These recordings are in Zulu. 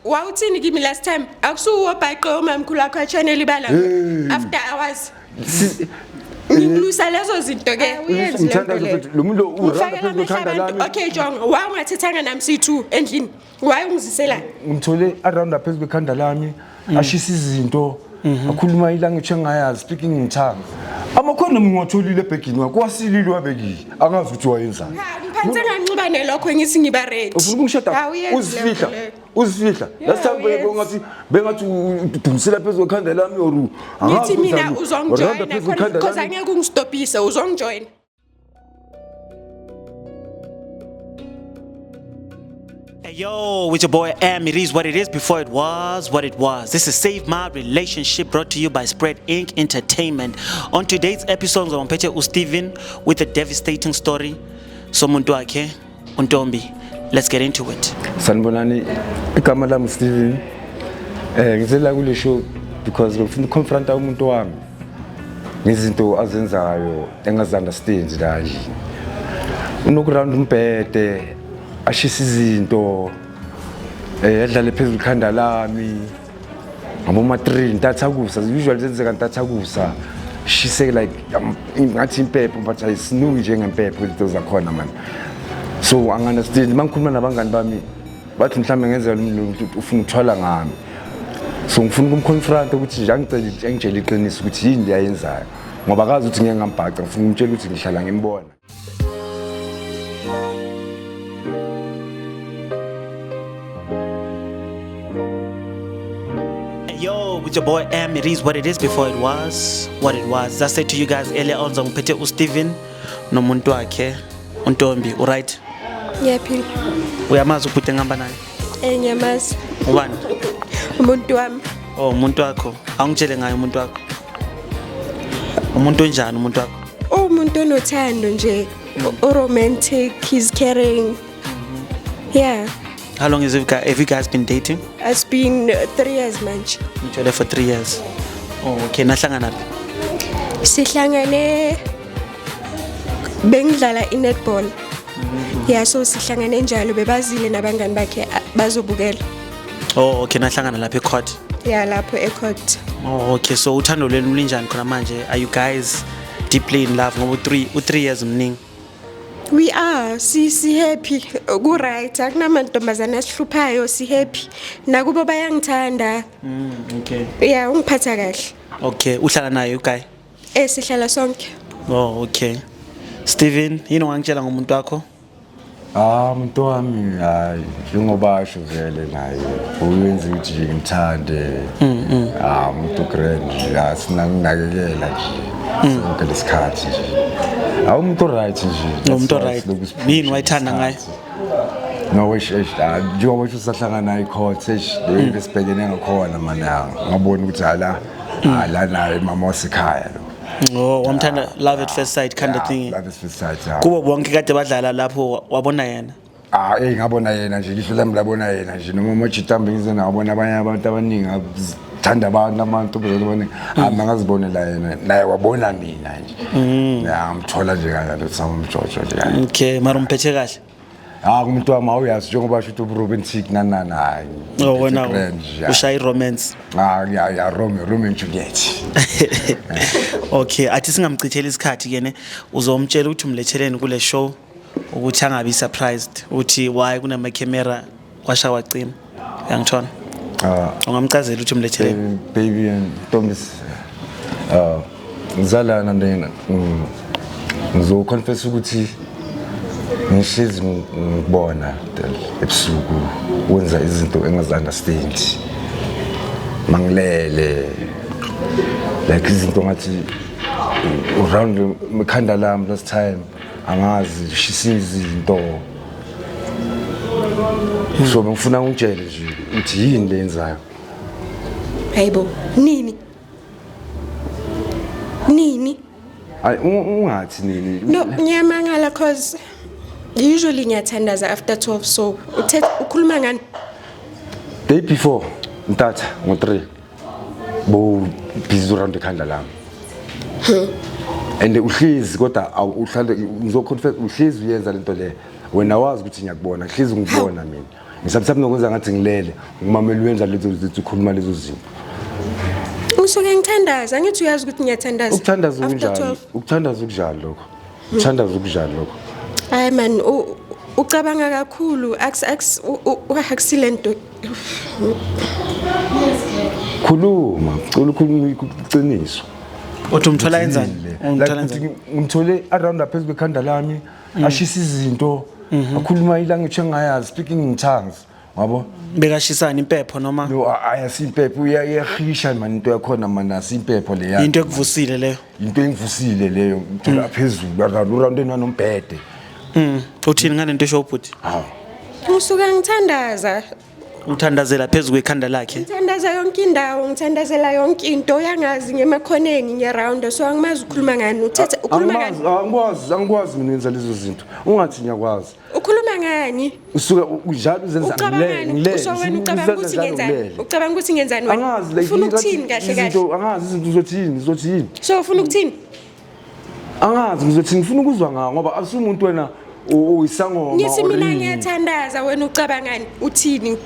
Wawuthini kimi last time? Akusuwo obhaqe umamkhulu wakho achannel ibala after hours. Ngikulusa lezo zinto ke uyenzi le nto leyo. Lo muntu lo uranda Ufakela phezu amehlo kwekhanda abantu. lami. Okay Jonga, wawungathethanga nami siyi-two endlini. Why ungiziselani? Ngimthole around phezu kwekhanda lami, ashisa izinto, akhuluma ilanguage engayazi, speaking in tongues. Amakhondomu ngiwatholile ebhegini wakhe, wasilile wabekile, angazi ukuthi wayenzani. Ha, ngiphansi nganxiba nelokho ngithi ngiba ready. Ufuna ukungishada? Awuyenzi leyo nto Uzifihla, leyo. uzifihla. Last time uyenzi. bengathi udumisela phezu kwekhanda lami or angazi Ngithi mina wenzani. Uranda uzongijoyina phezu kwekhanda because lami. angeke ungistopise, uzongijoyina. Hey yo, it's your boy M. It is what it is before it was what it was. This is Save My Relationship, brought to you by Spread Inc. Entertainment. On today's episode, ngizomphethe uSteven with a devastating story. Somuntu wakhe, uNtombi. Let's get into it. Sanibonani, igama lami Steven. Ngize la kule show because ngifuna ukuconfronta umuntu wami ngezinto azenzayo engazi-understand la endlini. Unokuround umbhede, ashisa izinto, adlale phezu ikhanda lami. Ngaboma 3 ntathakusa, usually zenzeka ntathakusa. Shise like ngathi impepho, but ayisinuki njengempepho izinto zakhona man. So angi-understand, uma ngikhuluma nabangani bami bathi mhlawumbe ngenzeka lo muntu ufuna ukuthwala ngami. So ngifuna ukumconfront ukuthi nje angicele angitshele iqiniso ukuthi yini le ayenzayo, ngoba akazi ukuthi ngeke ngambhaca. Ngifuna ukumtshela ukuthi ngihlala ngimbona. Hey yo, with your boy M. It is what it is before it was what it was. As I said to you guys earlier on, ngizomphethe uSteven nomuntu wakhe, uNtombi. Uright? Ngiyaphila. Uyamazi ubhuti engihamba naye? Ngiyamazi. Ubani? Umuntu wami. Oh, umuntu wakho. Awungitshele ngaye umuntu wakho. Umuntu onjani umuntu wakho? Umuntu onothando nje, o-romantic, he's caring. Yeah. How long have you guys been dating? It's been 3 years manje. Ngijole for 3 years. Oh, okay, nahlangana phi? Sihlangane bengidlala i-netball. Yeah, so sihlangane njalo, bebazile nabangani bakhe bazobukela. Oh, okay, nahlangana lapha ecourt. Yeah, lapho ecourt. Oh, okay, so uthando lwenu lunjani khona manje? Are you guys deeply in love? Ngoba u3 years mningi. We are, si happy, ku right, akunamantombazana asihluphayo, si happy. Nakubo bayangithanda. Okay. Yeah, ungiphatha kahle. Okay, uhlala naye uguy? Sihlala sonke. Oh, okay. Steven, yini ongangitshela ngomuntu wakho? Umuntu wami, hayi, njengoba asho vele naye, uyenza ukuthi nje ngimthande. Umuntu grand nje, sinanginakekela nje. Sonke lesikhathi nje. Umuntu right nje. Umuntu That's right. lokhu siphusha Yini wayithanda ngaye? isikhathi. No, eish, eish, njengoba usho sahlangana naye ecourt, eish, le nto esibhekene ngakhona man, ngabona ukuthi hala naye mama wasekhaya lo. Oh, wamthanda love at first sight kind of thing. Love at first sight, yeah. Kubo bonke kade badlala lapho wabona yena. Ngabona yena nje, lihlo lami labona yena nje, noma amajita ngize ngabona abanye abantu abaningi abathanda abantu, amantombazane abaningi. Mina ngazibonela yena, naye wabona mina nje. Ya, ngimthola nje kanjalo, samjojo nje kanje. Okay, mara umphethe kahle. Umuntu wami awuyazi njengoba asho ukuthi romantic nani nani, hayi. Oh, wena Grand nje, ya. ushaya i-romance. Ya, ya, Romeo, Romeo and Juliet. Okay, athi singamchitheli isikhathi ke ne, uzomtshela ukuthi umletheleni kule show ukuthi angabi surprised ukuthi why kunama camera kwasha wacima. Uyangithola? Ungamchazela ukuthi umletheleni. Baby and Ntombi, ngizalana ndena. Ngizoconfess ukuthi ngihlezi ngikubona ebusuku wenza izinto engazi-understand. Mangilele like izinto ngathi uround ikhanda lami last time, angazi shisa izinto. So ngifuna ungitshele nje ukuthi yini le yenzayo. Hayibo, nini? Nini? Hayi, ungathi nini? No, ngiyamangala cause usually ngiyathandaza after 12, so uthethe ukhuluma ngani? Day before ntatha ngo-3 bo busy around ikhanda lami. And uhlezi kodwa uhlale, ngizoconfess, uhlezi uyenza lento le. Wena wazi ukuthi ngiyakubona, hlezi ngikubona mina. Ngisabisaba nokwenza ngathi ngilele, ngimamela uyenza lezo zinto, ukhuluma lezo zinto. Ngisuke ngithandaza, angithi uyazi ukuthi ngiyathandaza. Ukuthandaza After kunjani? 12. Ukuthandaza kunjani lokho? Ukuthandaza kunjani lokho? Hayi man, ucabanga kakhulu. Aks aks akusilento. Khuluma, cela ukhulume iqiniso. Uthi umthola yenzani? Umthola Like yenzani? ukuthi ngimthole around phezu kwekhanda lami, ashisa izinto, akhuluma ilanguage engayazi, speaking in tongues. Wabo? Bekashisana impepho noma No, ayasimpepho, uyahisha man into yakhona man, asimpepho leya. Into ekuvusile leyo? Into engivusile leyo, ngithola phezulu around uround nombhede. Uthini ngalento esho ubhuti? Hawu. Ngisuke ngithandaza. Uthandazela phezu kwekhanda lakhe. Ngithandaza yonke indawo, ngithandazela yonke into. Uyangazi ngemakhoneni ngeround, so angimazi ukhuluma ngani. Uthethe ukhuluma ngani? Angikwazi, angikwazi mina ukwenza lezo zinto. Ungathi ngiyakwazi. Ukhuluma ngani? Usuke njalo uzenza Ucabanga ngilele, ngani? ngilele. So wena ucabanga ukuthi Uzenza ngenzani? ngilele. Ucabanga ukuthi ngenzani wena? Angazi like Ufuna ukuthini kahle kahle? izinto, angazi izinto uzothini, uzothini. So ufuna ukuthini? Angazi ngizothini, ngifuna ukuzwa ngawo ngoba asumuntu wena uyisangoma. Ngithi mina or yini. ngiyathandaza, wena ucabangani? Uthini?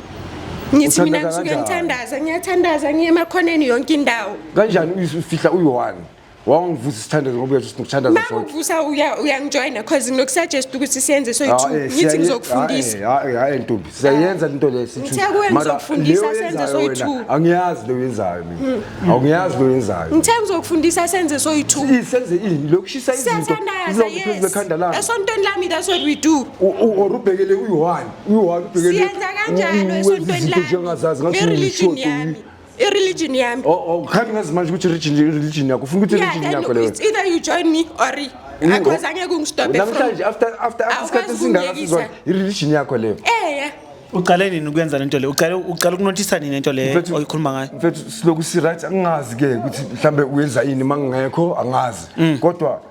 Ngithi mina Uthandaza ngisuke kanjani? ngithandaza, ngiyathandaza ngiye emakhoneni yonke indawo. Kanjani uyifihla uyi-one? Wangivusa isithandazo ngoba uyathi sinokuthandaza sonke. Mangivusa uyangijoyina cause nginokusuggest ukuthi siyenze soyi-two. Ah, eh, Ngithi ngizokufundisa. Hayi ntombi, siyayenza lento leyo sithi. Ngithe kuwe Mara ngizokufundisa, leyo senze oyenzayo soyi-two. wena, angiyazi leyo yenzayo mina. Awungiyazi leyo yenzayo. Ngithe ngizokufundisa senze soyi-two. Senze ini? Lokushisa izinto. Siyathandaza, Izinto phezu yes. kwekhanda lami. Esontweni lami, that's what we do. Or ubhekele uyi-one, uyi-one ubhekele. Siyenza kanjalo esontweni izinto lami. njengazazi ngathi Nge-religion uyishoto, yami. I-religion yami. Oh, khathi ngazi manje ukuthi religion yakho. Ufuna ukuthi Yeah, religion then yakho leyo. it's either you join me or because angeke ungistophe from. Namhlanje after Awukwazi isikhathi esingaka ukungiyekisa. sizwana i-religion yakho leyo. Eh, Uqale nini ukwenza lento le? Uqale ukunothisa nini lento le Mfethu- oyikhuluma ngayo? Mfethu siloku si right, angazi ke ukuthi mhlambe uyenza ini mangingekho, angazi. Kodwa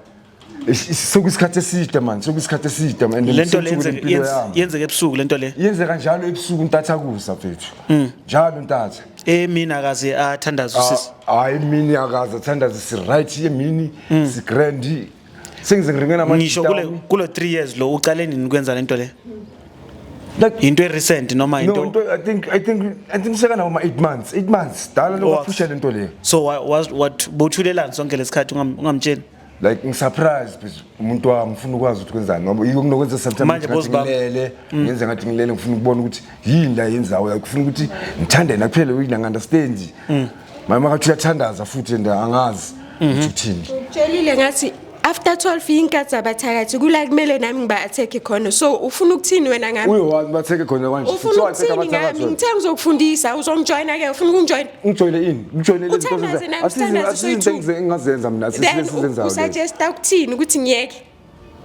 sekuyisikhathi eside man, sekuyisikhathi eside man. And Lento le sengithuke nempilo yami. yenzeke ebusuku lento le. Yenzeka njalo ebusuku ntathakusa mfethu. Njalo ntatha. Emini akaze athandaze usisi. Hayi emini akaze athandaze, si right emini, si grand. Sengize ngiringena manje. Ngisho kule 3 years lo uqale nini ukwenza lento le? Like Into recent noma No, into into I think sekana uma 8 months, 8 months. Dala lokuphusha lento le. So what bothulelani sonke lesikhathi ungamtsheli? Like ngisurprise because umuntu wami ufuna ukwazi ukuthi kwenzani ngoba yiko kunokwenza sometimes Manje ngathi bozibamba. ngilele, ngenze ngathi ngilele ngifuna ukubona ukuthi yini la yenzayo, like ngifuna ukuthi ngithande na kuphela uyini ngi-understand. Mama ngathi uyathandaza futhi and angazi ukuthi uthini. Ngitshelile ngathi after 12 inkathi zabathakathi kula kumele nami ngiba attack khona. So ufuna ukuthini wena ngami? Uyi-one batheke khona kanje. Ufuna So atheke ukuthini abathakathi ngami? wena. Ngithe ngizokufundisa, uzongijoyina ke, ufuna ukungijoyina? Ngijoyine ini? Ngijoyine lezi zinto Uthandaze nami, Asizi- uthandaze asizi soyi-two. into engingazenza mina, asizi Then esizenzayo lezo. usuggesta ukuthini ukuthi ngiyeke?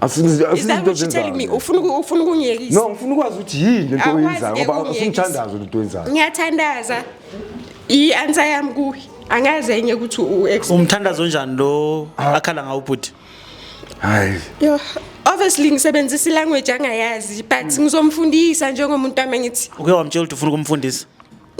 Asizi Is that asizi into what you're telling me? ozenzayo. Ufuna ukungiyekisa? No, ngifuna ukwazi ukuthi yini lento Awukwazi oyenzayo ke ngoba ukungiyekisa. asumthandazo lento oyenzayo. Ngiyathandaza. I-answer yami kuwe. Angazi enye ukuthi u-ex. Umthandazo onjani lo akhala ngawo ubhuti? Hayi. Yo, obviously ngisebenzisa ilanguage angayazi but ngizomfundisa njengomuntu wami ngithi. Uke wamtshela ukuthi ufuna ukumfundisa?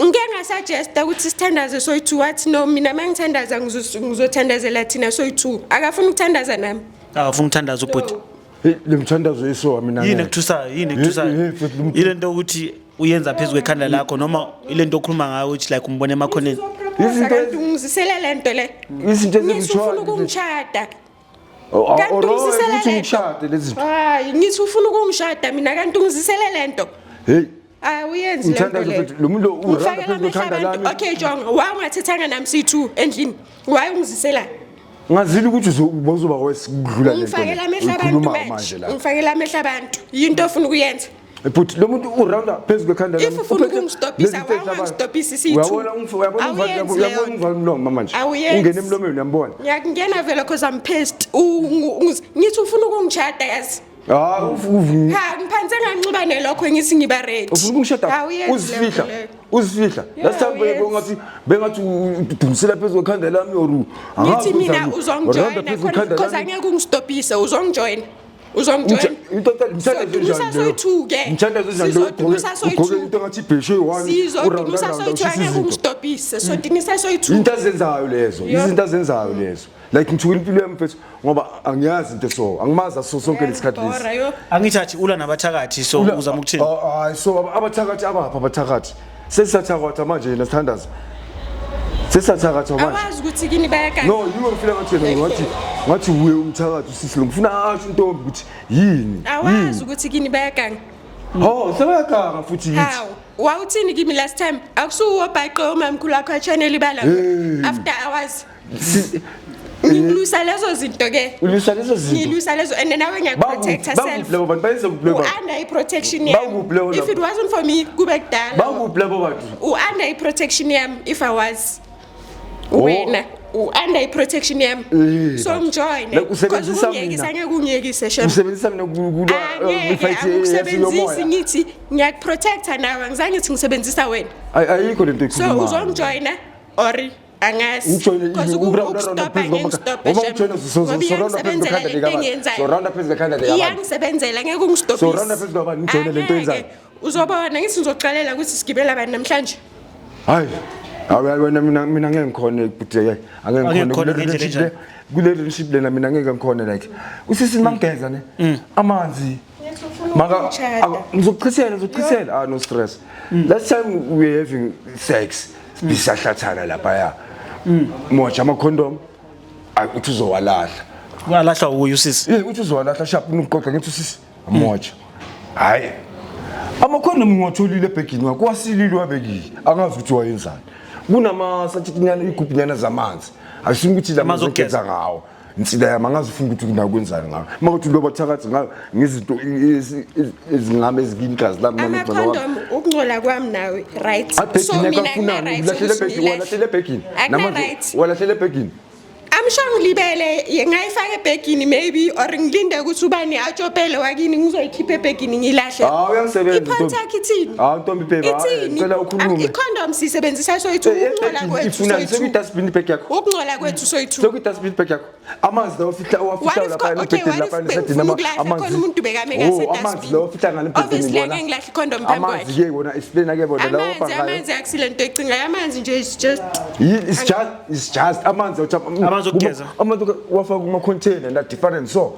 Ngike ngasuggesta ukuthi sithandaze soyi-two, wathi no mina mangithandaza ngizothandazela thina soyi-two. Akafuni ukuthandaza nami. Akafuni ukuthandaza ubhuti. No. Hey, le mthandazo yesowa mina Yini ngeke. ekuthusayo? Yini ekuthusayo? Hey, hey, mfethu, lo muntu- Ile nto ukuthi uyenza phezu kwekhanda lakho noma ile nto okhuluma ngayo ukuthi like umbone emakhoneni? Uzoproposa Izinto kanti ungizisela le nto le. Izinto Ngithi ezikuthiwa- ufuna ukungishada. Oh, Kanti oh, ungizisela ukuthi le nto. ngishade lezi zinto. Hayi, ngithi ufuna ukungishada mina kanti ungizisele le nto. Hey. Hayi, uyenzi le nto Ngithandaza leyo. futhi lo muntu lo uranda Ngifakela phezu amehlo kwekhanda abantu. lami. Okay, jonga, why ungathethanga nami siyi-two endlini? Why ungizisela? Ngazile ukuthi uzoba worse ukudlula le nto. Ngifakela amehlo abantu Uyikhuluma manje. manje la. Ngifakela amehlo abantu. Yinto ofuna ukuyenza. But lo muntu urounda phezu kwekhanda If ufuna ukungistopisa, Lezi why zinto ungangistopisi siyi-two? Uyabona uyabona Awuyenzi leyo uyabona nto. ungivala umlomo manje. Awuyenzi. Ungena emlomeni uyambona. Ngiyakungena vele because I'm pissed. Ngithi ufuna ukungishada yazi. Ah, Ha, ngiphanse nganxiba nelokho ngithi ngiba ready. ufuna ukungishada Awuyenzi leyo nto uzifihla. leyo. Uzifihla. Last time awuyenzi. bengathi udumisela phezu kwekhanda lami or Ngithi mina uzongijoyina because angeke ungistopise, uzongijoyina. Uzongijoyina. Mthandazo Sizodumisa soyi-two ke. Mthandazo njani? Sizodumisa soyi-two. Ugqoke into engathi ibheshe eyi-one. Sizodumisa soyi-two, angeke ungistopise. Sodumisa soyi-two. Into azenzayo lezo, Yo. izinto azenzayo lezo. Like ngithukela impilo yami mfethu ngoba angiyazi into, so angimazi aso sonke lesikhathi lesi. Bora yo. Angithi athi ula nabathakathi, so uzama ukuthini? Ah, hayi, so abathakathi abapha abathakathi sesisathakatha manje, yena sithandaza sesisathakatha manje. Awazi ukuthi kini bayaganga. No, yiwe ngifila ngathi wena ngathi uye umthakathi usisi lo, ngifuna asho intombi ukuthi yini. Awazi ukuthi kini bayaganga. Oh, sebayaganga futhi yithi. Hawu, wawuthini kimi last time? Akusuwo obhaqe umamkhulu wakho achannel ibala Hey. after hours. Ngilwisa lezo zinto ke. Ulwisa lezo zinto. Ngilwisa lezo and nawe ngiyakuprotecta Bakuphi self. labo bantu, bayenza kuphi labo bantu? U-under i-protection yami. Bakuphi labo If it wasn't for me kube kudala. Bakuphi labo bantu? U-under i-protection yami if I was. Oh. Wena u-under i-protection yami. Eh, So ngijoyine. Like usebenzisa Because mina. ungiyekisa ngeke ungiyekise shem. Usebenzisa mina kulwa Angeke ifight angikusebenzisi, yomoya. ngithi ngiyakuprotecta nawe, angizange ngithi ngisebenzisa wena. Ayikho lento So ekhulumayo. uzongijoyina or angazi. Ngijoyine Because ukustopa ngeke ngistophe Uma shem. ujoyina Ngoba so round iyangisebenzela phezu lento kwekhanda engiyenzayo. So round phezu kwekhanda lekabantu. Iyangisebenzela, ngeke ungistopise. So round phezu kwabantu, ngijoyine lento oyenzayo. Angeke. Uzobona, ngithi ngizokuxelela ukuthi sigibela abantu namhlanje. Hayi. Hayi hayi, wena mina ngeke ngikhone bhuti, angeke Angeke ngikhone ngikhone kule ngendlela relationship le, kule relationship lena mina ngeke ngikhone, like usisi mangigeza ne amanzi maka Ukungitshata. Ngizokuchisela, ngizokuchisela, ah, no stress. Last time we were having sex bisahlathana lapha ya moja ama condom, uthi uzowalahla. Walahlwa uye usisi. Eh, uthi uzowalahla, sharp, unokuqoqa ngithi usisi moja, hayi, amakhondomu ngiwatholile ebhegini wakho, wasilile wabekile, angazi ukuthi wayenzani, kunama-sachetnyana, igubhunyana zamanzi, asifuni ukuthi la Amanzi manzi okugeza. ogeza ngawo insila yami, angazi ufuna ukuthi kunakwenzani ngawo, uma kuthi loba thakathi ngayo ngezinto ezingami ezikini igazi lami nalokugcola kwami. Amakhondom ukungcola kwami nawe, right? So Ebhegini mina akafunani, akuna-right ulahlele ukuthi ebhegini, ngilahle. walahlele ebhegini. Akuna-right. Walahlele ebhegini. I'm sure ngilibele ngayifaka ebhegini maybe, or ngilinde ukuthi ubani atshopele wakini ngizoyikhipha ebhegini ngilahle. Hawu, uyangisebenza, I-point ntombi. yakho ithini? Hawu, ntombi babe, hayi, Ithini? ngicela ukhulume. I-condom siyisebenzisa soyi-two, ukungcola kwethu Ifuna soyi-two. sekwi-dustbin ibhegi yakho. Ukungcola kwethu soyi-two. Sekwi-dustbin ibhegi yakho, amanzi lawa ofihla owafihla What if lapha okay, ebhedeni what lapha if esedini bengifuna ukulahla khona umuntu bekame Oh, ngase-dustbin? amanzi lawa ofihla ngale ebhedeni Obviously ngibona. angeke ngilahle i-condom phambi Amanzi kwakhe. ke wona, explain ke bona lawa Amanzi, obhangayo. amanzi akusile nto ecingayo, amanzi nje is just It's just amanzi Amanzi okugeza. Amanzi wafaka kuma-container la different, so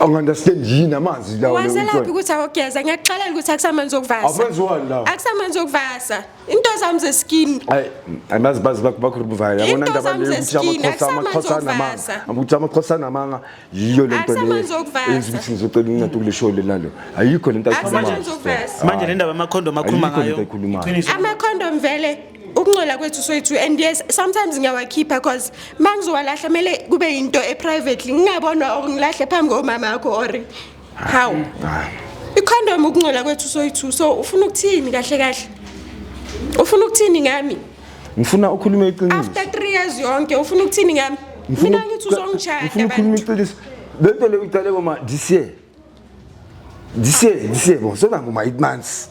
angi-understand yini amanzi lawo. Wazelaphi ukuthi awokugeza? Ngiyakuxelela ukuthi akusamanzi okuvasa. Awenziwani lawo? Akusamanzi okuvasa, into zami ze-skin. Hayi, angazi bazi bakhuluma yabona Into indaba zami leyo ukuthi ze-skin, amaxhosa akusamanzi amaxhosa anamanga okuvasa. ukuthi amaxhosa anamanga, yiyo lento leyo Akusamanzi okuvasa. enza ukuthi ngizocela uncedo kule show lenalo, ayikho lento ayikhulumayo. Akusamanzi okuvasa. Manje le ndaba yamakhondom akhuluma Ayikho ngayo. lento ayikhulumayo. Iqiniso. Amakhondom vele ukungcola kwethu soyi-two, and yes, sometimes ngiyawakhipha cause ma ngizowalahla kumele kube yinto e-privately, ngingabonwa or ngilahle phambi komama akho or how. I-condom ukungcola kwethu soyi-two, so ufuna ukuthini kahle kahle? Ufuna ukuthini ngami? Ngifuna ukhulume iqiniso. After 3 years yonke ufuna ukuthini ngami? Mina ngithi uzongishada Ngifuna ukhulume bantu. iqiniso, lento leyo uqale koma this year, this year, this year, bon, sona 8 months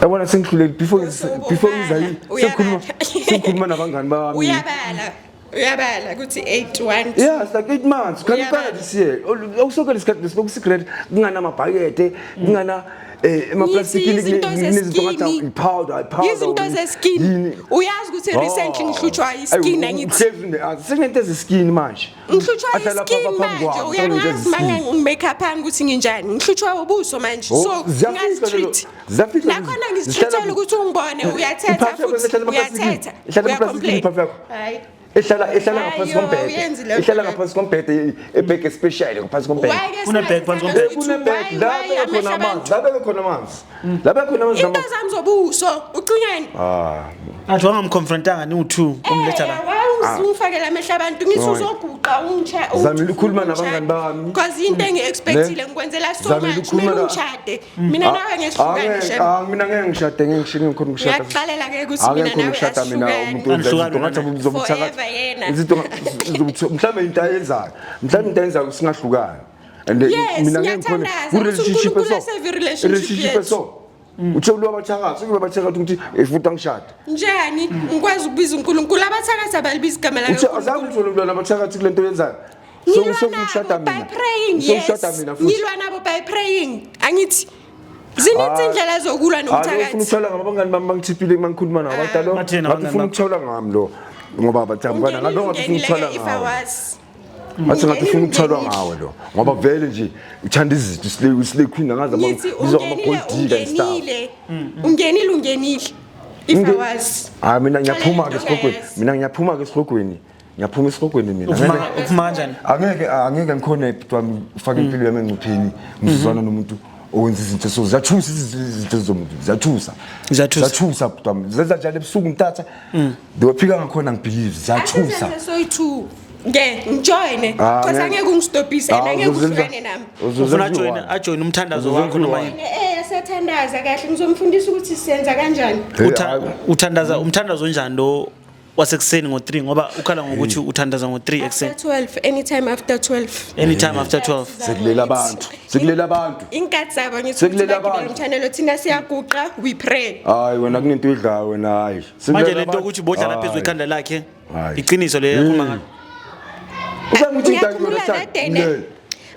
yabona, sengihlulekile before ngiza yini, sengikhuluma Uyabala. sengikhuluma nabangani bami. Uyabala, uyabala ukuthi 8 1 Yeah, it's like 8 months. Kanti Uyabala. uqala this year. Okusoke lesikhathi lesiloku-cigarette kunganamabhakede, kungana emaplastikini, Izinto kunezinto ngathi ze-skin. i-powder, i-powder. Izinto ze-skin. Yini? Uyazi ukuthi recently ngihlutshwa i-skin, angithi? Uhlezi senginento eze-skin manje. Ngihlutshwa Ahlala i-skin phambi manje. kwami, Uyangazi senginento eze-skin. mangi-make up ami ukuthi nginjani, ngihlutshwa ubuso manje. Oh, So ziyafihla ngazitreat. ziyafihla Nakhona zihlala ngizitreat-ela ukuthi ungibone, uyathetha Iphafu yakho futhi ihlala emaplastikini. uyathetha. Ihlala emaplastikini Uyacomplain. iphafu yakho. Hayi. Ehlala ngaphansi Hayi, kombhede. awuyenzi leyo Ihlala nto. ngaphansi kombhede, ebheke special ngaphansi kombhede. Why ke Kune-bag phansi kombhede. Kune-bag la beke khona amanzi, la beke khona amanzi. La beke khona amanzi. Into zami zobuso ucingani? Ah. Athi wangamconfrontanga niwu-two umletha la. Why ungifakela amehlo abantu, ngithi No. uzoguqa ungitsha? Zamile ukukhuluma nabangani bami. Because into engi-expectile Ne? ngikwenzela so Zamile much, ukukhuluma kumele ungishade mina nawe, ngesihlukane shem. Ah, mina ngeke ngishade, ngeke ngisho ngikhona ukushada. Ngiyakuxalela ke ukuthi Angeke mina ngikhona nawe ukushada mina asihlukane. umuntu wenza izinto Anihlukani ngathi wena. uzobuthakatha. Forever yena. Izinto mhlawumbe into ayenzayo. Mhlawumbe into ayenzayo singahlukani. And Yes, mina ngeke ngikhone ngiyathandaza ku ukuthi relationship uNkulunkulu eso. asave i-relationship Relationship yethu. eso. Uthe ulo abathakathi, kube abathakathi ukuthi futhi angishade. Njani ngikwazi ukubiza uNkulunkulu? Abathakathi abalibiza igama Uthe azange lakaNkulunkulu. uthole umntwana abathakathi kule nto oyenzayo. Ngilwa Sokushada nabo by mina. praying, yes. Sokushada mina futhi. Ngilwa nabo by praying, angithi zininzi indlela zokulwa Hayi, ufuna nomthakathi. ukuthola ngabangani bami bangithiphile uma ngikhuluma nabo abantu lo. Bathini Ngathi abangani ufuna bakho? ukuthola ngami lo. Ngoba bathambana ngalo ngathi ufuna ukuthwala Ungenile, if I ngawe. was. Ngathi ngathi ufuna ukuthwalwa Ungenile. ngawe lo. Ngoba vele nje uthanda izinto slay queen angazi Ngithi bizwa ngama ungenile, gold digger and stuff. ungenile. Ungenile, ungenile. If I was. Hayi, mina ngiyaphuma ke Into esihogweni. ongayazi. Mina ngiyaphuma ke esihogweni. Ngiyaphuma esihogweni mina. Uphuma kanjani? Angeke ngikhone, bhuti wami, ufake impilo yami engcupheni ngizuzwana nomuntu owenza izinto, so ziyathusa izinto zomuntu, ziyathusa. Ziyathusa. Ziyathusa, bhuti wami, zenza njalo ebusuku mtatha ndiwaphika ngakhona, ngibelieve ziyathusa. Asizenze soyi-two ke, ngijoyine, Ah, cause ngeke. angeke ungistopise and Ah, angeke uhlukane nami. Ufuna ajoyine umthandazo wakho noma yini? Siyathandaza kahle, ngizomfundisa ukuthi siyenza kanjani. Uthandaza umthandazo onjani lo wasekuseni ngo-3, ngoba ukhala ngokuthi uthandaza ngo-3 After ekuseni? 12, anytime after 12. Anytime after 12. Sekulela abantu, sekulela abantu. Inkathi zabo, ngithi Sekulela ukuthi bagibele abantu. umthanelo, thina siyaguqa, we pray. Hayi wena, kunento oyidlayo wena, hayi. Manje Sekulela lento abantu. yokuthi bodlala phezu Hayi. kwekhanda lakhe, Hayi. iqiniso leyo yakhuluma ngalo? Usangithi Ngiyakhumbula that day, ne?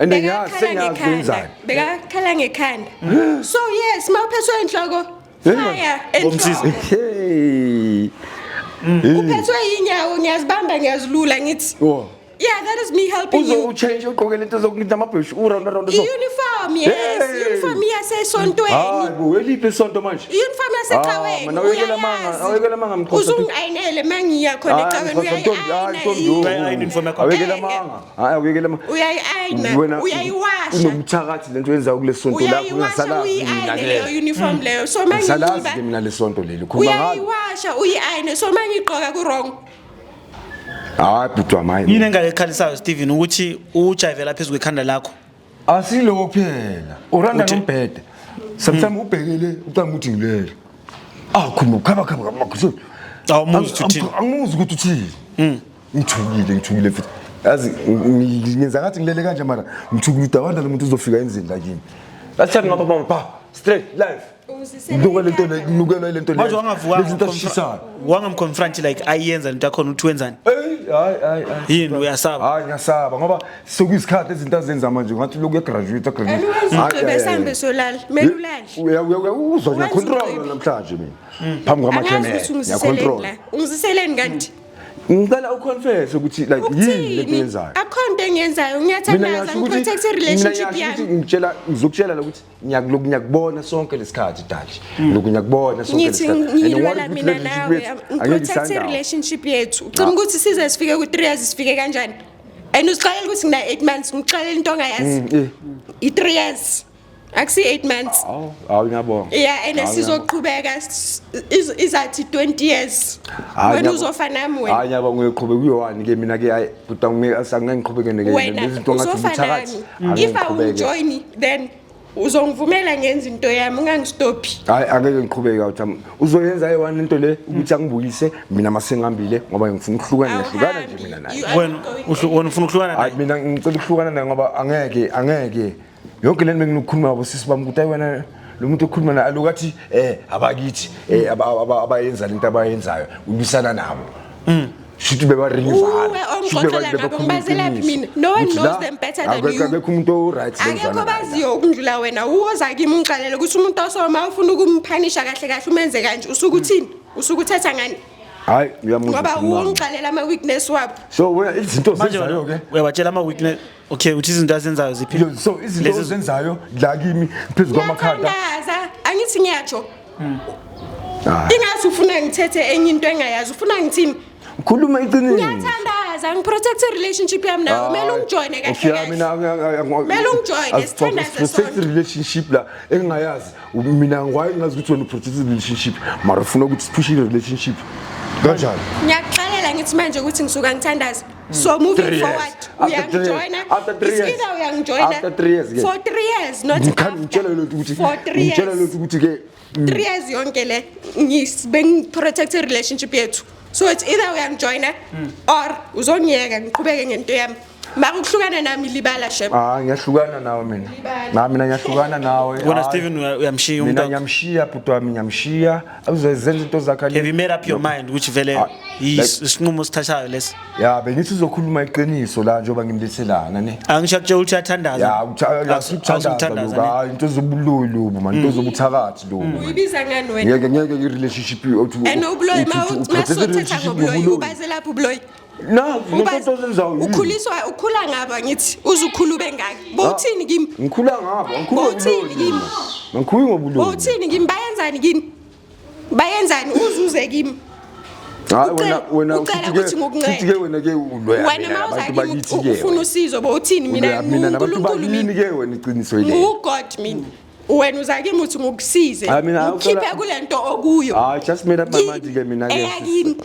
And ngiyazi, Bekakhala sengiyazi ngekhanda. wenzani. Bekakhala ngekhanda, so yes, ma uphethwe inhloko, Hey, fire Ngomsiza. enhloko. Hey. Uphethwe yinyawo, ngiyazibamba, ngiyazilula, ngithi Oh. yeah, that is me helping Uzo you. uchange, ugqoke lento zokulinda amabheshu, uround round so. I-uniform, yes. Hey. Uniform yasesontweni. Hayi bo, eliphi isonto manje? I-uniform yasecaweni. Ah, mina awuyekela amanga, awuyekela amanga, Mxhosa. Uzungayinele ma ngiya khona ecaweni. Uyayi-ayina. Uyayi-ayina uniform yakho? Awuyekela amanga. Hayi, awuyekela amanga. Uyayi-ayina, Wena uyayiwasha. unomthakathi, lento yenzayo kule sonto lakho Uyayiwasha, ungasalazi mina uyi-ayine ke. leyo uniform leyo, so ma Ngisalazi nginxiba ke mina le sonto leli. Khuluma ngalo. Uyayiwasha, uyi-ayine, so ma ngiyigqoka ku-wrong? Hayi bhuti wami, hayi. Yini engake ekhalisayo, Steven, ukuthi ujayivela phezu kwekhanda lakho? Asiloko kuphela. Uranda Uthi- nombhede. Sometimes ubhekele ucanga ukuthi ngilele. Ah, khuluma khaba khaba khaba. Awumuzi ukuthi uthini. Angimuzi ukuthi uthini. Ngithukile, ngithukile futhi. Yazi ngenza ngathi ngilele kanje, mara ngithukile ukuthi awanda lo muntu uzofika enzeni la kimi. Last time ngapha bamba pa straight live. Nginuka lento le, nginukelwa lento le. Manje wangavuka Lezi zinto azishisayo. wangamconfront, like ayenza lento yakhona, uthi wenzani? Hey, hayi hayi hayi. Yini, uyasaba? Hayi, ngiyasaba ngoba sekuyisikhathi izinto azenza manje ngathi lokhu uyagraduate And graduate. wenza ugqibe, sihambe solala, kumele ulale. Uyakuzwa, Wenza ngiyacontrol ugqibe. namhlanje mina. Phambi Angazi kwamakhamera. ukuthi ungiziseleni Ngiyacontrol. la, ungiziseleni kanti? Ngicela uconfess ukuthi like yini lento Ukuthini? oyenzayo. Akho nto engiyenzayo, Mina ngiyathandaza, ngisho ukuthi ngiprotect i-relationship mina ngisho ukuthi yami. Ngizokutshela la ukuthi ngiyakubona sonke lesikhathi, dali. Lokhu ngiyakubona sonke Ngithi lesikhathi. ngilwela mina nawe, ngiprotect i-relationship yethu. Ucima ukuthi size sifike ku-3 years, sifike kanjani? And uzixolela ukuthi ngina-8 months, ngixolela into ongayazi. I-3 years akusi-8 months. Awu, awu, ngiyabonga. Yeah, and Hawu, sizoqhubeka izathi 20 years. Hayi, Wena ngiyabonga. uzofa nami Hayi, wena. ngiyabonga, uyoqhubeka uyi-one ke mina ke, hayi kodwa angeke ngiqhubeke neke Wena lezi zinto ngathi uzofa ubuthakathi. nami. Angeke If ngiqhubeke. awungijoyini, then uzongivumela ngenza into yami, ungangistophi. Hayi, angeke ngiqhubeke awuthami. Uzoyenza ayi-one into le ukuthi angibuyise mina masengihambile, ngoba ngifuna ukuhlukana, ngiyahlukana nje mina naye. You are Wena not going wena ufuna ukuhlukana Hayi, naye? mina ngicela ukuhlukana naye ngoba angeke yonke le nto benginokukhuluma nabo sisi bami ukuthi hayi wena, lo muntu okhuluma naye aloku athi abakithi abayenza lento abayenzayo, ulwisana nabo, shuthi bebaringivala. Uwe ongixoxela ngabo, ngibazelaphi mina? No one knows them better than you. Akekho umuntu o-right. Akekho baziyo ukundlula wena. Uwoza kimi ungixelele ukuthi umuntu osoma ufuna ukumphanisha kahle kahle, umenze kanje, usuke uthini, usuke uthetha ngani? Hayi, uyamuzwa Ngoba ukhuluma. ungixelela ama-weakness wabo. So wena izinto Manje ozenzayo wena ke uyabatshela ama-weakness, okay, uthi izinto azenzayo ziphi? Yo, so izinto Lezi- ozenzayo la kimi phezu kwamakhanda. Ngiyathandaza, angithi ngiyatsho. Hayi. Ingathi ufuna ngithethe enye into engayazi, ufuna ngithini? Khuluma iqiniso. Ngiyathandaza, ngiprotect i-relationship yami nawe, kumele ungijoyine kahle Okay, kahle. mina Kumele ungijoyine, sithandaze protect sonke. relationship la engingayazi mina, ngwaye ngazi ukuthi wena uprotect relationship, mara ufuna ukuthi siphushe i-relationship kanjani? Ngiyakuxelela ngithi manje ukuthi ngisuka ngithandaza, so moving 3 years. forward, After 3 years. uyangijoyina. After 3 It's years. either uyangijoyina After 3 years ke. for 3 years, not Ngikhani ngitshela lento ukuthi for 3 ngitshela years. lento ukuthi ke 3 years yonke le bengiprotect i-relationship yethu, so it's either uyangijoyina or uzongiyeka ngiqhubeke ngento yami. Mara ukuhlukana nami libala shem. Ah, ngiyahlukana nawe mina. Libala. Na mina ngiyahlukana nawe. Wena Hayi. Steven uyamshiya Mina umuntu wakho. ngiyamshiya bhuti wami ngiyamshiya. Uzozenza into zakhe. Have you made up your mind ukuthi vele Ah, isinqumo osithathayo lesi? Ya bengithi uzokhuluma iqiniso la njengoba ngimlethelana ne. Angisho akutshela ukuthi uyathandaza. Ya uyasuthandaza Awusuthandaza, lokhu. Hayi into zobuloyi lobu man, into zobuthakathi lobu. man. Uyibiza ngani wena? Ngeke i-relationship othi And ubuloyi masothetha ngobuloyi ubazelaphi ubuloyi? Na, Ubazi- into ozenzayo yini? Ukhuliswa ukhula ngaba ngithi uze ukhule ube ngaka. Bowuthini kimi? Ngikhula ngabo, ngikhula Bowuthini ngobuloyi. kimi? mina. Ngikhula ngobuloyi. Bowuthini kimi? Bayenzani kimi? Bayenzani uzuze kimi? Hayi Ucela- wena ucela futhi ke- ukuthi ngikuncede. futhi ke wena ke ulwela Wena mina mawuza nabantu kimi bakithi ke ufuna wena. usizo bowuthini mina Ulwela mina nabantu nguNkulunkulu bakini mina. ke wena iqiniso yile. NguGod mina. Wena uza kimi uthi ngikusize. Hayi, mina Ngikhiphe awucela- kule nto okuyo. Hayi just made up my Kimi, mind ke mina ke. Eyakimi.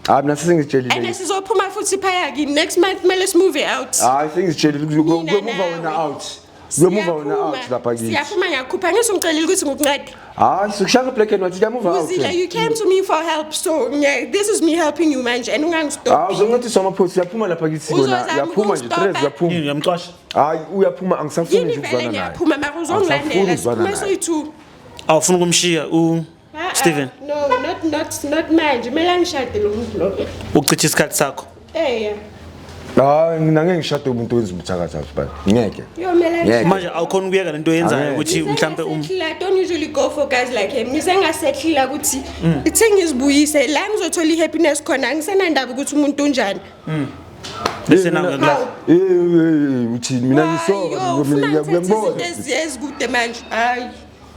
Hayi mina sengizitshelile. And sizophuma futhi phaya kimi next month kumele simove out. Hayi sengizitshelile Mina kuyomuva wena nawe. out. Kuyomuva wena Siyaphuma. out lapha kithi. Siyaphuma ngiyakhupha ngisho ngicelile ukuthi ngikuncede. Hayi sikushaya black and white kuyamuva out. Uzile you came to me for help so yeah, this is me helping you manje and ungangistop. Hayi uzoncediswa amaphoyisa uyaphuma lapha kithi kona. Uzozama Uyaphuma nje ukungistopha. tres uyaphuma. Yini uyamxosha? Hayi uyaphuma angisafuni Yini nje vele ukuzwana naye. ngiyaphuma mara Angisafuni uzongilandela ukuzwana siphume naye. soyi-two. Awufuni ukumshiya u Ah, ah, Steven No, not manje. Kumele angishade lo muntu lo. ukuchitha isikhathi sakho. Eh Hayi mina ngeke ngishade umuntu owenza ubuthakathi but ngeke. Yo kumele Ngeke. Manje awukhona ukuyeka lento oyenzayo Angeke. ukuthi mhlambe I don't usually go for guys like him. Ngize ngasehlila ukuthi ithi ngizibuyise la ngizothola i-happiness khona angisenandaba ukuthi umuntu unjani. bese nawe uyakulahla. Eh uthini mina Hayi, yo, ngisoka ufuna mina ngithethe uyangibona. izinto ezikude manje. Hayi.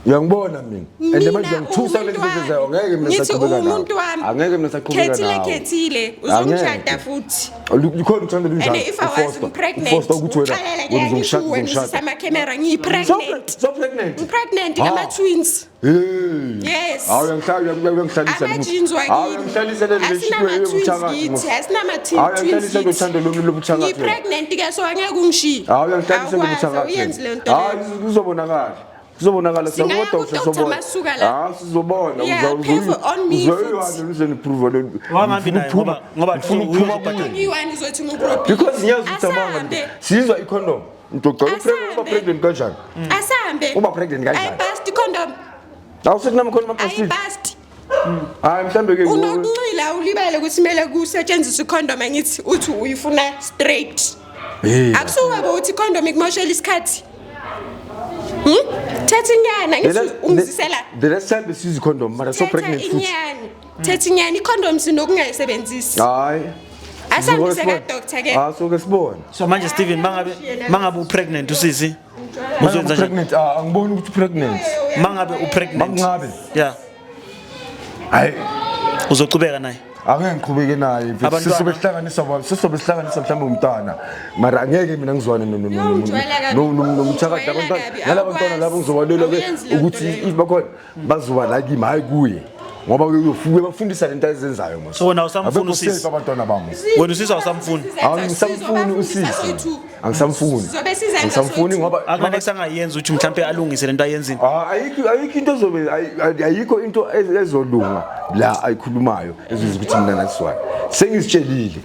Uyangibona mina. And Mina, manje uyangithusa umuntu lezi wami. zinto zayo ngeke mina Ngithi saqhubeka nawe. umuntu wami. Angeke mina saqhubeka Khethile nawe. khethile uzongishada futhi. Likhona uthando And lunjani? if I was pregnant, Ufosta ukuthi wena uxelela wena ke ngisho uzongishada wena uzongishada. uzisa ama-camera ngiyi-pregnant. So pregnant. Ngi-pregnant Ah. ngama-twins. Hey. Yes. Hayi uyangihlala uyangihlalisa. Ama-jeans Hayi wakini. uyangihlalisa le Asinama-twins kithi, Hayi uyangihlalisa asinama-twins lo thando lo lobuthakathi. Ngi-pregnant ke so angeke ungishiye. Hayi uyangihlalisa lo Awukwazi, buthakathi. awuyenzi leyo nto Hayi leyo. kuzobonakala. Kuzobonakala Singaya siyabona ku-doctor sizobona. masuka la. Ah sizobona Yeah, pay for on me futhi. uzoniprove lo. Wangahambi naye ngoba ngifuna ukuphuma uyozobhadala. kuye. Ngiyi-one uzothi ngikuropile. Because ngiyazi ukuthi amanga. Asahambe. Sizwa i-condom. Ngicela Asahambe. uba pregnant kanjani? Asahambe. Uba pregnant kanjani? Ayibasti condom. Awusethi nami khona amabhastile. Ayibasti. Hayi mhlambe ke Unokunxila ulibele ukuthi kumele kusetshenziswe icondom angithi uthi uyifuna straight. Hey. Akusuka bo uthi icondom ikumoshela isikhathi. Thatha inyana ngithi ungizisela. The last time besizwa i-condom mara so Thatha pregnant futhi. inyana. Thatha inyana icondom sinokungayisebenzisi. Hayi. Asihambise ka-doctor ke. Ah soke sibone. So manje Steven mangabe upregnant usisi uzoyenza njani? Pregnant ah angiboni ukuthi pregnant. Mangabe upregnant. Mangabe. Yeah. Hayi Uzoqhubeka naye. angeke ngiqhubeke naye mfethu. Abantwana? Sisobe sihlanganisa baba sisobe sihlanganisa mhlawumbe umntwana. Mara angeke mina ngizwane no no no Yo, ungijwayela kabi. nomthakathi Ungijwayela abantwana. kabi, Nalaba bantwana labo awukwazi. ngizobalwela ke Awuyenzi leyo nto ukuthi leyo. if bakhona bazoba la kimi hayi kuye. Ngoba uyofuke bafundisa lento azenzayo mos. So wena awusamfuni Abekho usisi? safe abantwana bami. Wena usisi awusamfuni. Angisamfuni usisi. Angisamfuni. Sizobe sizenza Angisamfuni soyi-two. ngoba Akunento esangayenza ukuthi mhlambe alungise lento ayenzile. Ah, ayikho into ezobe ayikho into ezolunga la ayikhulumayo ezoza ukuthi mina nasizwana. Sengizitshelile.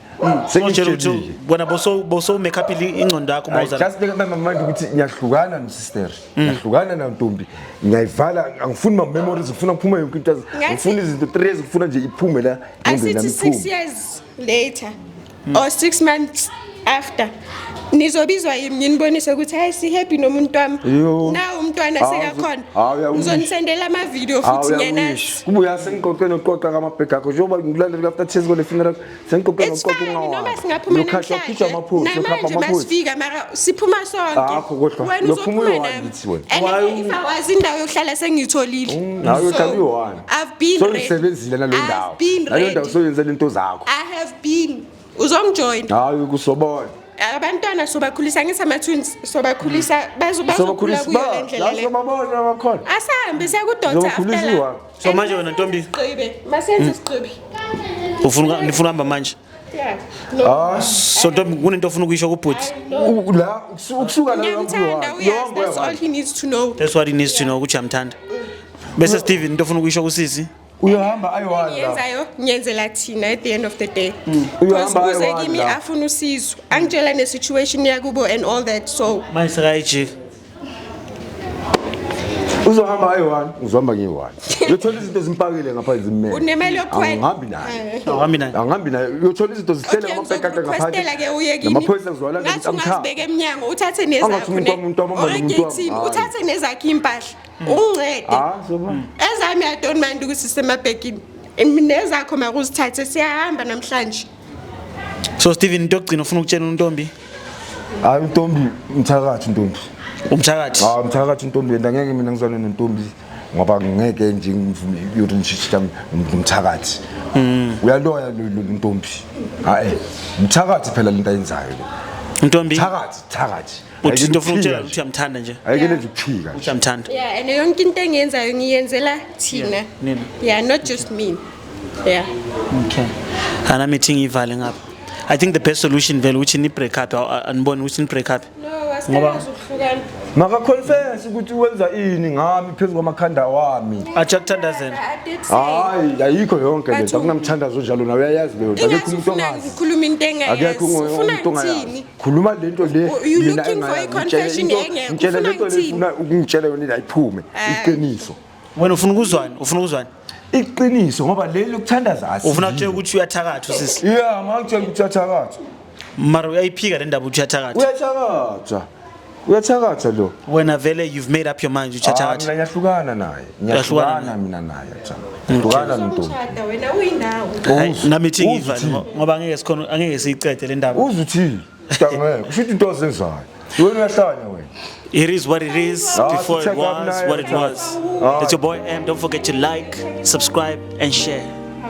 Sengitshela ukuthi Sengizitshelile. wena boso make up ingqondo yakho I mawuzala. just make up my mind ukuthi ngiyahlukana no sister. Ngiyahlukana na ntombi. Ngiyayivala angifuni ma memories ngifuna kuphume yonke into. Ngathi- Ngifuna izinto 3 years ngifuna nje iphume la engqondweni Asithi yami 6 iphume. years later or 6 months after nizobizwa yimi nginibonise ukuthi hayi si-happy nomuntu wami Yo. na umntwana Hawu, sekakhona hawu, uyawisha. ngizonisendela amavidiyo futhi ngiyanazi Kuba uyasengiqoqe nokuqoqa ngamabhegi akho njengoba ngikulandela after 10 kole funeral sengiqoqe It's nokuqoqa fine ungawazi. noma singaphuma Uyokhashwa ukhishwa namhlanje amaphoyisa uyokhapha namanje amaphoyisa. masifika mara siphuma sonke Akho kodwa, wena uyophuma uzophuma uyi-one nami ngithi wena. and if awazi indawo yokuhlala sengiyitholile Hayi So, uyohlala uyi-one. I've been ready. Soyisebenzile naleyo ndawo. I've been Naleyo ndawo ready. soyenze lento zakho. I have been uzongijoyina Hayi kusobona. abantwana sobakhulisa ngithi ama-twins sobakhulisa bazokhula Sobakhulisa kuyo ba. le ndlela La le sobabona abakhona. asahambe siya kudoctor Zobakhulisa iwa. So manje wena ntombi? sigqibe masenze sigqibe Ufuna nifuna uhamba manje. yeah no Ah, So ntombi kunento ofuna ukuyisho kubhuti. la ukusuka la ngiyamthanda uyazi that's all he needs to know That's what he needs to know ukuthi uyamthanda. Bese Steven into ofuna ukuyisho kusisi. Uyohamba ayi-one la. Ngiyenzayo ngiyenzela thina at the end of the day. Because Uyohamba kuze ayi-one kimi la. afuna usizo. Angitshela ne-situation yakubo and all that, so Manje sekayijika. Uzohamba ayi-one, uzohamba ngiyi-one. Uyothola izinto zimpakile ngapha zimele. Unemali yokukhwela. Angihambi naye. Awuhambi naye. Angihambi naye. Uyothola izinto zihlele Okay, ngamabhekade ngizokurequestela ngaphandle. ke uye kimi. Namaphoyisa ngizowalanda Ngathi ukuthi angithathe. ungazibeka emnyango uthathe nezakho Angathi umuntu wami, umuntu wami, Or umuntu wami. egeyithini Hhayi. uthathe nezakho impahla ungincede. Ah, soba. Ezami I don't mind ukuthi sisemabhekini. Nezakho makuzithathe, siyahamba namhlanje. So Steven, into yokugcina ufuna ukutshela untombi? Hayi, untombi umthakathi, untombi. Umthakathi. Hayi, umthakathi untombi, and angeke mina ngizwane nentombi ngoba ngeke nje ngivume i-relationship yami nomthakathi. Uyaloya lo ntombi. Hayi, umthakathi phela lento ayenzayo le. Untombi. Thakathi, thakathi. Uthi into ofuna ukutshela ukuthi uyamthanda nje. Ayike nje ukuphika. Uthi uyamthanda. Yeah, and yonke into engiyenzayo ngiyenzela thina. Yeah, nina. Yeah, not just me. Yeah. Okay. Ana meeting ivale ngapha. I think the best solution vele ukuthi ni break up, anibone ukuthi ni break up. No, asikazi ukuhlukana. Maka-confess ukuthi wenza ini ngami phezu kwamakhanda wami. Athi akuthandazela. I did say. Hayi, ayikho yonke lento. Bathu- Akunamthandazo onjalo, nawe uyayazi leyo nto. Akekho Ingathi umuntu ufuna ongazi. ngikhuluma into engayazi. Akekho Ufuna umuntu ongayazi. ngithini? Khuluma lento le You mina looking for engayazi. a confession Ngitshele engekho. ngitshele Ufuna lento le ngithini? ufuna ukungitshela yona, ayiphume. Iqiniso. Wena ufuna ukuzwani? Ufuna ukuzwani? Iqiniso, ngoba leli lokuthandaza asi. Ufuna ukutshela ukuthi uyathakatha usisi. Yeah, mangitshela ukuthi uyathakatha. Mara uyayiphika le ndaba ukuthi uyathakatha. Uyathakatha. Uyathakatha lo. Wena vele you've made up your mind ukuthi Ah, uyathakatha. mina ngiyahlukana naye. Uyahlukana Ngiyahlukana mina naye, cha. Ngihlukana nontombi. Uzomshada wena uyindawo. Hayi, nami ithi Uzwe ngiyivale uthini? ngoba angeke sikhona, angeke siyicede le ndaba. Uze uthini? Ngeke. Kusho ukuthi into ozenzayo. Wena uyahlanya wena. It is what it is Ah, before it check up was naye. what it was. Ah. It's your boy M. Don't forget to like, subscribe and share.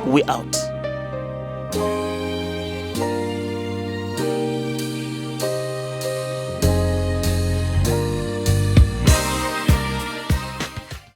We out.